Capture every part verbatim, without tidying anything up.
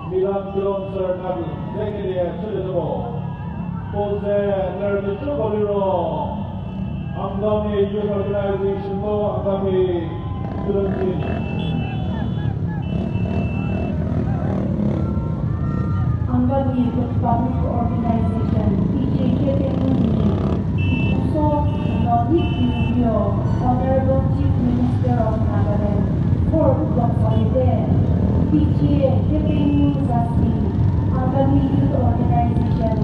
Milan Kilon Sir Nabi, ze kelie chülietho. Puo ze ler kecüko liro, Angami Youth Organization mu Angami Students Union. Angami Public Organization, P J K P M, Ipuso, Nonit Kiurio, Honorable Chief Minister of Nagaland, for Doctor P J K P M Zasi, Angami Youth Organization,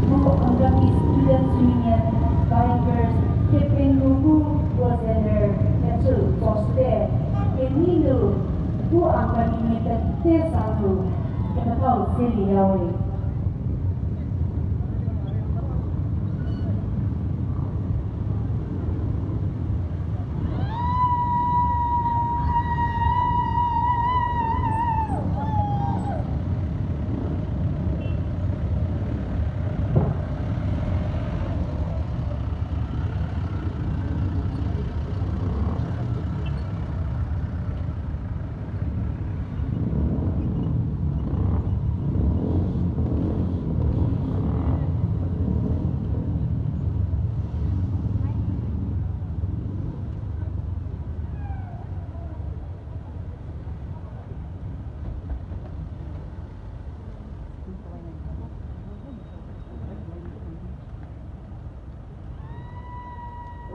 mu Angami Students Union, Bikers, K P M mu President, Ketsü Poste, Eminu, bu Angami Mipete Sanu, Kepethau Seliawe.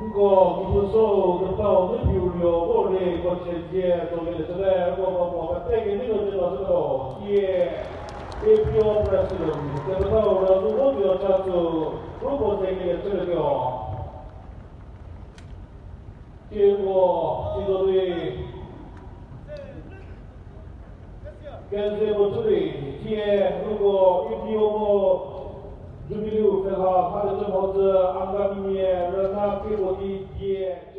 Nko, Ipuso, Kepethau Niphiurio, vo rei ko chie zie, tsokelie chüte, nko, nko, nko, kete kenie ko chie la chüte, tie, A P O President, Kepethau Razu Rotuo Chatsü, ruko ze kelie chülietuo. Tie nko, Sidoli, Kenze Bochuri, tie nko, A P O mo, Jubilee Felha, Mhakechü Mhodzü, Angamimia, Rüna Kebodi, tie.